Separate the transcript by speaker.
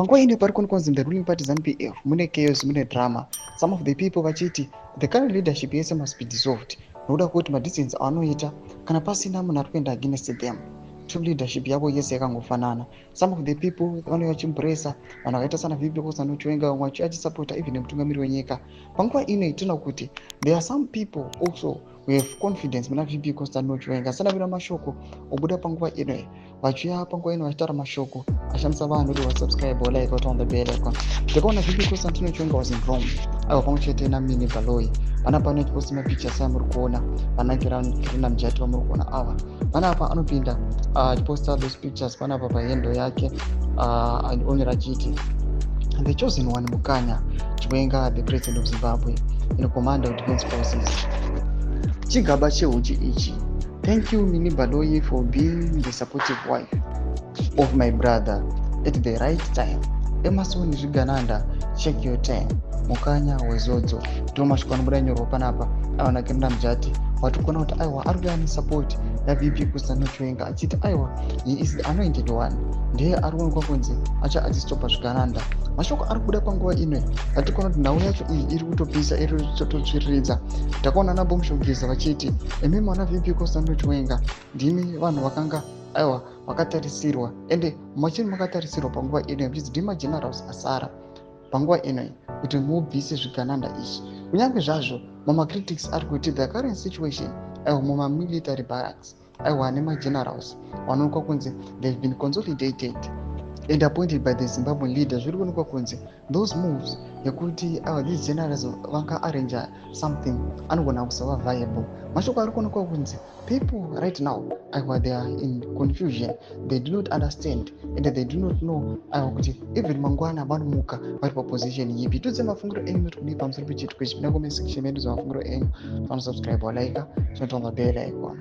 Speaker 1: Panguva ino pari kuonekwa kunzi the ruling party ZANU PF mune chaos, mune drama. Some of the people vachiti the current leadership yese must be dissolved nokuda kwekuti madecisions avanoita, kana pasina munhu ari kuenda against them, true leadership yavo yese yakangofanana. Some of the people vanouya vachimburesa vanhu vakaita sana VP Constantino Chiwenga, vamwe vachiuya achisapota even mutungamiri wenyika. Panguva ino tinoona kuti there are some people also who have confidence muna VP Constantino Chiwenga. Sanavira mashoko obuda panguva ino, vachiuya panguva ino vachitaura mashoko ashamisa vanhu kuti vasubscribe, like, on the bell icon. Takaona VP Constantino Chiwenga was in Rome, aiwa, pamwe chete naMini Baloi. Panapa anochiposta mapictures amuri kuona, vana Kirina Mujati vamuri kuona ava panapa. Anopinda achiposta those pictures panapa pahandle yake, onyora achiti, "The chosen one, Mukanya Chiwenga, the President of Zimbabwe in command of defense forces. Chigaba chehuchi ichi. Thank you, Mini Baloi, for being the supportive wife of my brother at the right time. Emerson Zvigananda, check your time. Mukanya wezodzo." Ndo mashoko anobuda nyorwa panapa aiwa naKirina Mujati. Watikuona kuti aiwa, ari kuya nesupport yaVP Constantino Chiwenga, achiti aiwa, he is the anointed one, ndiye ari kuonekwa kunzi acha achistopa zvigananda. Mashoko ari kubuda panguva ino, atikuona kuti nhau yacho iyi iri kutopisa, iri kutotsviriridza. Takaona naBombshell vachiti, "Imi mwana VP Constantino Chiwenga, ndimi vanhu vakanga aiwa vakatarisirwa, ende machiri makatarisirwa panguva ino, muchinzi ndimi magenerals asara panguva ino kuti mubvise zvigananda izvi." Kunyange zvazvo mamacritics ari kuti the current situation, aiwa, mumamilitary barracks, aiwa, nemagenerals vanoonekwa kunzi they've been consolidated and appointed by the Zimbabwean leader, zviri kuonekwa kunzi those moves yekuti aiwa, these generals vanga arrange something anogona kusava viable. Mashoko ari kuonekwa kunzi people right now, aiwa, they are in confusion. They do not understand and they do not know, aiwa, kuti even mangwana vanomuka vari paposition yipi. Tudze mafungiro enyu kuti kudii pamusoro pechiitiko ichi. Pinda comment section medu, zamafungiro enyu. Vanosubscribe, walike, chinotonga bell icon.